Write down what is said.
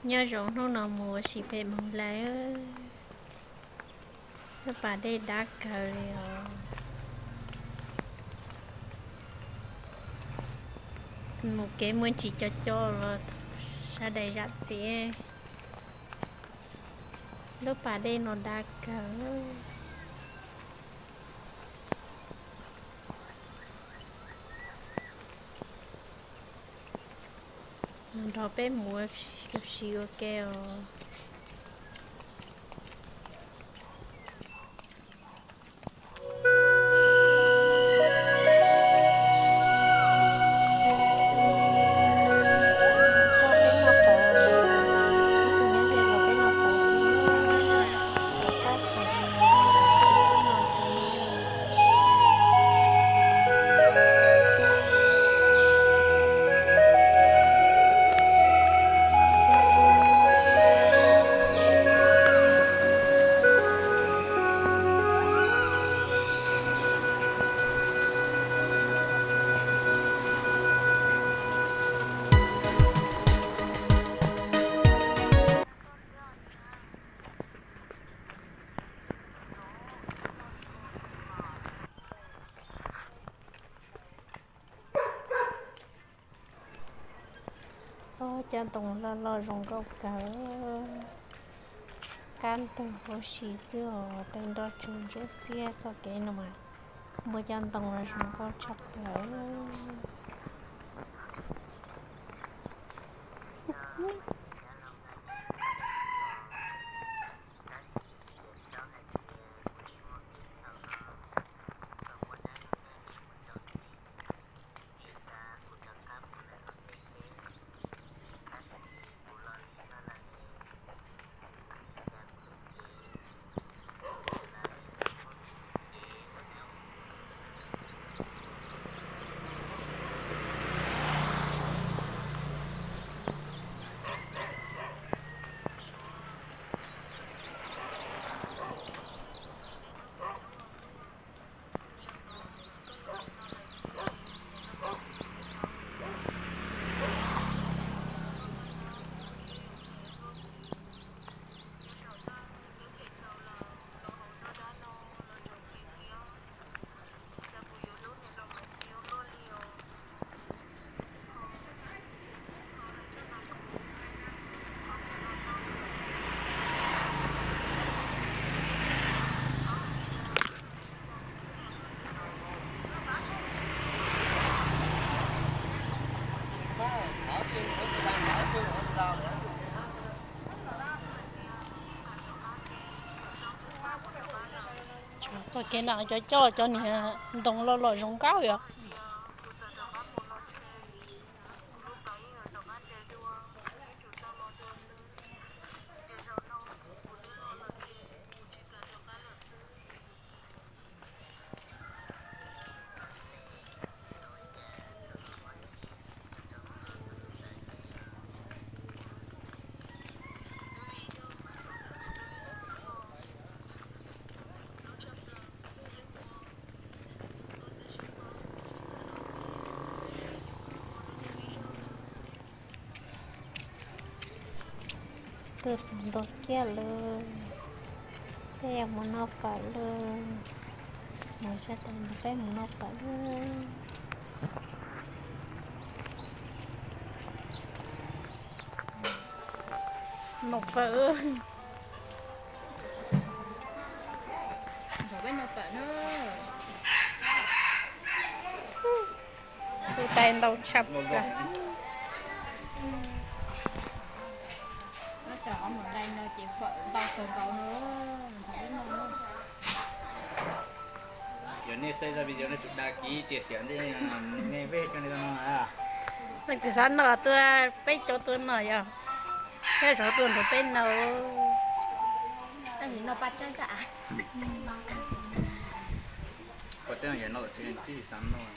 Nyob zoo hnub no mus ua si pem Moos Lais, lub pas dej dab kawg li os. Mus kev muaj ntsis co co los sawv daws zam txim. Lub pas dej no dab kawg. Nrog peb mus ua si ua ke os. Ob cov ntoo loj loj zoo nkauj kawg. Qab ntug huv si xwb os, tej nroj tsuag ntsuab xiab txoj kev no mas muaj cov ntoo zoo nkauj tshaj plaws. Txoj kev no cov coj cov niag ntoo loj loj zoo nkauj yom. Tuaj txog ntua kiag lawm, peb yuav mus noj fawm lawm. Mus sab tes nrog peb mus noj fawm lawm. Noj fawm. Nrog peb noj fawm na. Hu tais ntau tshaj plaws. Nyob tsam qhov mus dai no ces fawm ntau kawg nkaus no, nrog peb noj na. Yog nej saib txoj video nej tsum dag kiv cia siam ntej nej peb coj nej tuaj noj na. Leej twg xav noj tuaj, peb coj tuaj noj yog. Nyob zoo tuaj nrog peb noj. Paj tseeb yog noj tsis txib xav noj.